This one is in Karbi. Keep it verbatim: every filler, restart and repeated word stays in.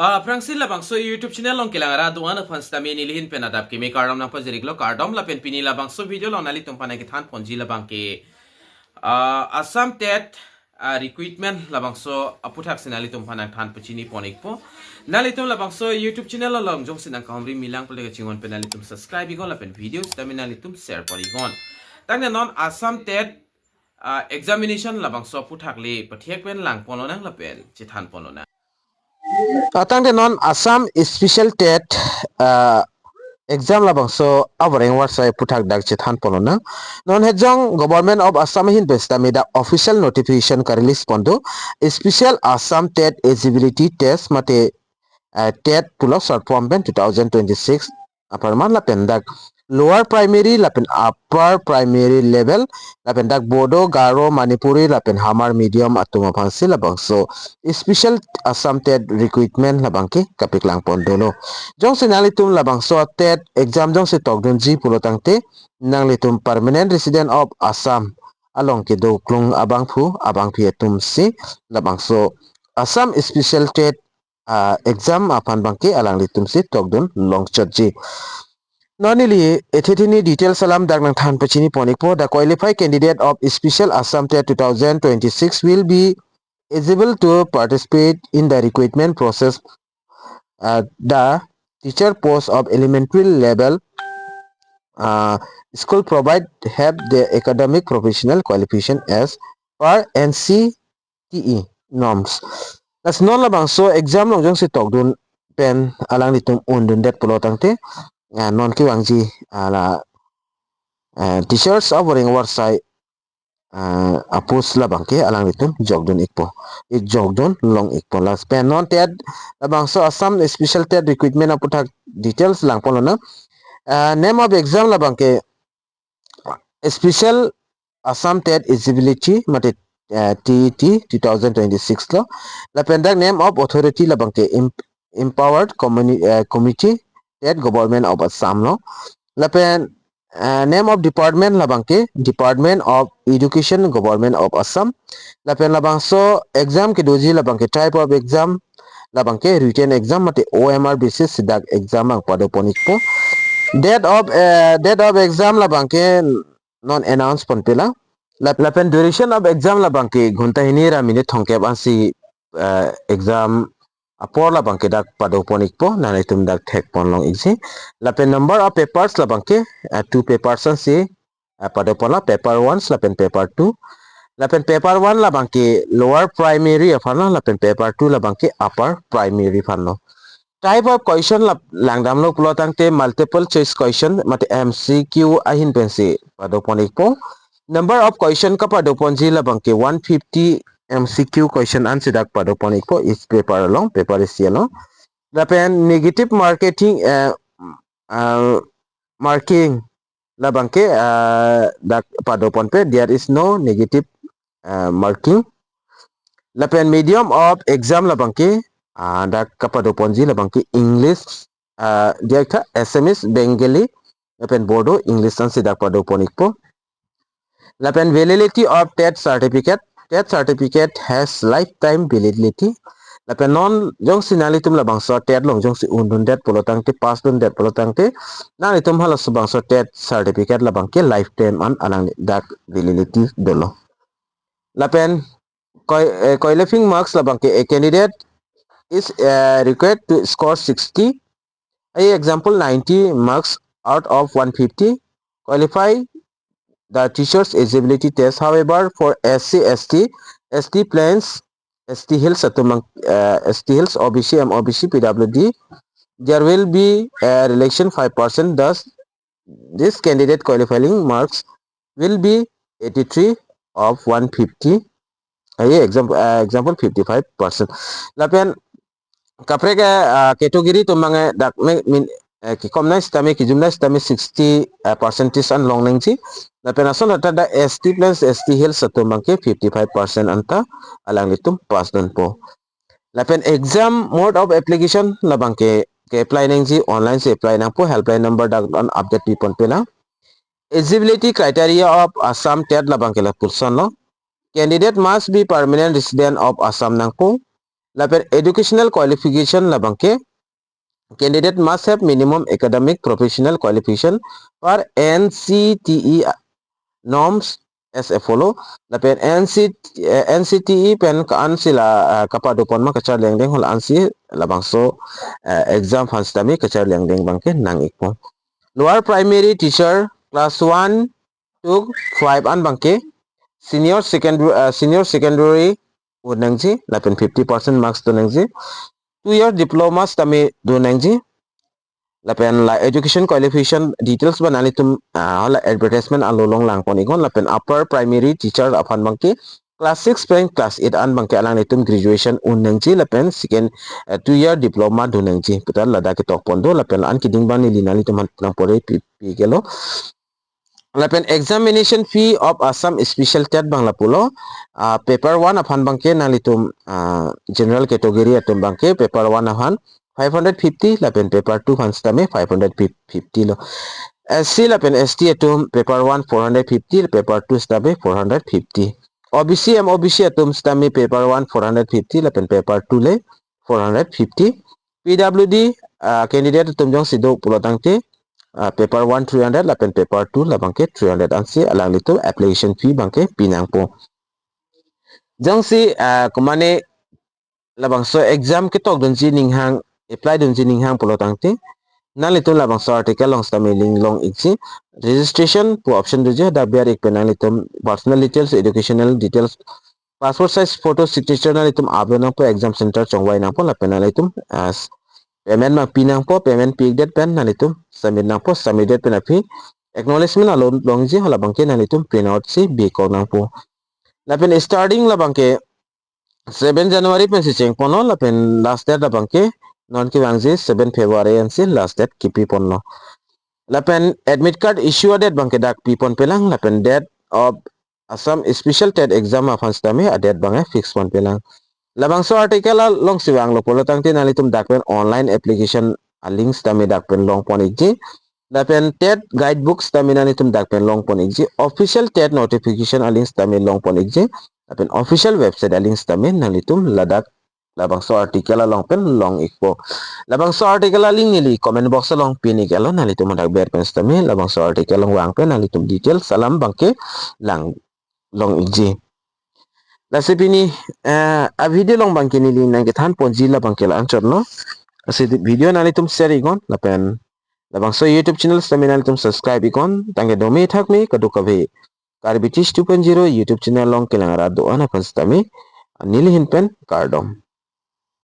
Ah, aphrangsi labangso YouTube channel along kelang ra do-an aphan sitame nelihin pen adap keme kardom nangpajir-iklo, kardom. Lapen pini labangso video along nanglitum aphan nangkethan ponji labang ke, ah, Assam TET, ah, recruitment labangso aputhaksi nanglitum aphan nangthan pachini pon-ikpo. Nanglitum labangso YouTube channel along jongsi nangkahumri milang pule kachinghon pen nanglitum subscribe iknon lapen video sitame nanglitum share pon-iknon. Tangte non Assam TET, ah, examination labangso aputhak le pathek pen lang ponlonang lapen chethan ponlonang. Ah, tangte non Assam Special TET, ah, exam labangso avoreng avarsai aputhak dak chethan ponlonang. Non hejong Government of Assam ahin pen sitame dak official notification ka-release pon do. Special Assam TET Eligibility Test mate, ah, TET pulo short form pen two thousand twenty-six apharman lapen dak lower primary lapen upper primary level lapen dak Bodo, Garo, Manipuri lapen Hamar medium atum aphansi labangso Special Assam TET recruitment labang ke kapeklang pon dolo. Jongsi nanglitum labangso TET exam jongsi tokdunji pulo tangte nanglitum permanent resident of Assam along kedoklong abangphu abangphi atumsi labangso Assam Special TET, ah, exam aphan abang ke alanglitumsi tokdun longchotji. Non neli ethe thini details alam dak nangthan pachini pon-ikpo. The qualified candidate of Special Assam TET two thousand twenty-six will be eligible to participate in the recruitment process, uh, the teacher post of elementary level, uh, school provide have the academic professional qualification as per N C T E norms. Lasi non labangso exam along jongsi tokdun pen alanglitum undundet pulo tangte, ah, non kevangji, ah, la, ah, teachers avoreng avarsai, ah, apost labang ke alanglitum jokdun-ikpo, i jokdun long-ikpo. Lasi pen non TET labangso Assam Special TET recruitment aputhak details lang ponlonang. Ah, name of exam labang ke Special Assam TET Eligibility mate, eh, T E T two thousand twenty-six lo. Lapen dak name of authority labang ke em-, empowered communi-, eh, committee TET Government of Assam lo. Lapen, eh, name of department labang ke Department of Education, Government of Assam. Lapen labangso exam kedoji labang ke type of exam labang ke written exam mate O M R basis si dak exam abang pado pon-ikpo. Date of, eh, date of exam labang ke non announce ponpe lang. Lap-, lapen duration of exam labang ke ghonta hini ra minute thomkep ansi, eh, exam apor labang ke dak pado pon-ikpo, nanglitum dak thek pon long-ikji. Lapen number of papers labang ke, eh, two papers ansi, eh, pado pon lo, paper one lapen paper two. Lapen paper one labang ke lower primary aphan lo, lapen paper two labang ke upper primary aphan lo. Type of question lap-, langdamlo pulo tangte multiple choice question mate M C Q ahin pensi pado pon-ikpo. Number of question kapado ponji labang ke one fifty M C Q question ansi dak pado pon-ikpo each paper along, paper isi along. Lapen negative marketing, eh, ah, marking labang ke, ah, dak pado ponpe, there is no negative, ah, marking. Lapen medium of exam labang ke, ah, dak kapado ponji labang ke English, ah, diak tha Assamese, Bengali, lapen Bodo, English ansi dak pado pon-ikpo. Lapen validity of TET certificate, TET certificate has lifetime validity. Lapen non jongsi nanglitum labangso TET along jongsi undundet pulo tangte, pass dundet pulo tangte, nanglitum halaso bangso TET certificate labang ke lifetime an alang dak validity dolo. Lapen qual-, eh, qualifying marks labang ke a candidate is, eh, required to score sixty. A example, ninety marks out of one fifty qualify the teachers eligibility test. However, for S C, S T, S T plains, S T hills atum abang, eh, S T hills, O B C, M O B C, P W D, there will be a relation five percent. Thus, this candidate qualifying marks will be eighty-three of one fifty. Ai example, eh, example fifty-five percent. Lapen kaprek, eh, category atum abang, eh, dak me-, min, eh, kekomnei sitame, kejumnei sitame sixty, eh, percentage an longnangji. Lapen lason tha dak S T plains, S T hills atum abang ke fifty-five percent anta alanglitum pass dunpo. Lapen exam mode of application labang ke, ke-apply nangji online si apply nangpo, helpline number dak an update pi ponpe lang. Eligibility criteria of Assam TET labang ke lapuson lo. Candidate must be permanent resident of Assam nangpo. Lapen educational qualification labangke candidate must have minimum academic professional qualification per N C T E norms as a follow. Lapen N C, eh, N C T E pen ka-an si la, ah, kapadopon ma kacharli angdeng, hala ansi labangso, eh, exam aphan sitame kacharli angdeng abangke nang-ikpo. Lower primary teacher class one to five an abangke senior secondary, ah, senior secondary un nangji, lapen fifty percent marks do nangji. Two year diploma sitame do nangji. Lapen la education qualification details abang nanglitum, ah, hala advertisement along langpon iknon. Lapen upper primary teacher aphan abangke class six pen class eight an abangke alanglitum graduation un nangji, lapen second, eh, two year diploma do nangji puta ladak ketokpon do. Lapen la-an keding abang neli nanglitum aphan nangpore pi, pi iklo. Lapen examination fee of Assam Special TET abang lapulo, ah, paper one aphan abangke nanglitum, ah, general category atum abangke paper one aphan five hundred fifty, lapen paper two aphan sitame five hundred fifty lo. S C lapen S T atum paper one four hundred fifty, paper two sitame four hundred fifty. O B C, M O B C atum sitame paper one four hundred fifty, lapen paper two le four hundred fifty. P W D, ah, candidate atum jongsi do pulo tangte, ah, paper one three hundred, lapen paper two labangke three hundred ansi alanglitum application fee abangke pi nangpo. Jongsi, ah, kumane labangso exam ketokdunji ninghang, apply dunji ninghang pulo tangte, nanglitum labangso article along sitame link long ikji. Registration pu option doji, dak biar ik pen nanglitum personal details, educational details, passport size photo, signature nanglitum upload nangpo, exam center chongvai nangpo, lapen nanglitum, ah, payment abang pi nangpo, payment pi-ikdet pen nanglitum submit nangpo, submit det pen aphi acknowledgement along longji, hala abangke nanglitum print out si bikok nangpo. Lapen starting labangke seven January pensi chengponlo, lapen last date labangke non kevangji seven February ansi last date kipiponlo. Lapen admit card issue a-date abangke dak piponpelang, lapen date of Assam Special TET exam aphan sitame a-date abangke fix ponpelang. Labangso article alongsi vanglo pulo tangte nanglitum dak pen online application a-link sitame dak pen longpon ikji. Lapen TET guidebook sitame nanglitum dak pen longpon ikji. Official TET notification a-link sitame longpon ikji. Lapen official website a-link sitame nanglitum ladak labangso article along pen long ikpo. Labangso article a-link neli comment box along pin iklo, nanglitum hadak ber pen sitame labangso article along vang pen nanglitum details alam abangke lang long ikji. Lasi pini, eh, a-video along abangke neli nangkethan ponji labangke la-anchotlo. Lasi video nanglitum share iknon, lapen labangso YouTube channel sitame nanglitum subscribe iknon. Tangke dome thakme kadokave Karbi Teach two point zero YouTube channel along kelang arat do-an aphan sitame neli ahin pen kardom.